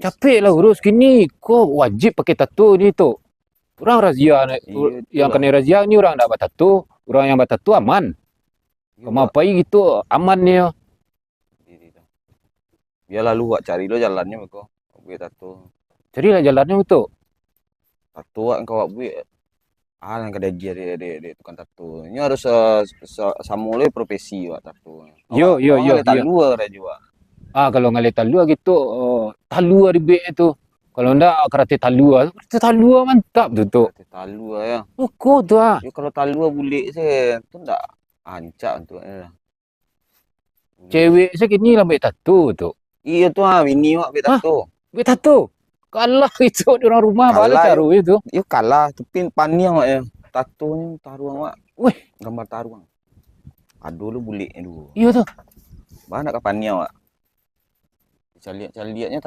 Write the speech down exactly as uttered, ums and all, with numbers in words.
Capek lah urus kini, ko wajib pakai tato ni tu. Urang razia, yang kanai razia ni urang ndak batato, urang yang batato aman. Kama pai gitu aman ni. Biar lalu wak cari lo jalannyo ko, buek tato. Carilah jalannyo tu. Tato wak engkau wak buek. Ah, nan ka diagiah dek, dek, dek tukang tato. Inyo harus sa-, sa-, samo lo profesi wak tato. Yo, yo, yo, yo. Talua rajo wak. Ah, kalau ngalih talua gitu, oh, talua ribet tu. Kalau ndak karate talua, karate talua mantap tu, tu. Karate talua, ya. Uko tu ah. Yo, kalau talua bulek se, tu ndak rancak untuaknyo. Cewek se kini lah buek tato tu. Iyo tu ah, bini wak buek tato. Buek tato? Kalah itu di urang rumah, bala caro itu. Yo kalah, tapi paniang wak yo. Tatonyo taruang wak. Weh. Gambar taruang. Ado lo buleknyo duo. Iyo tu. Bana ka paniang wak. Caliak-caliaknyo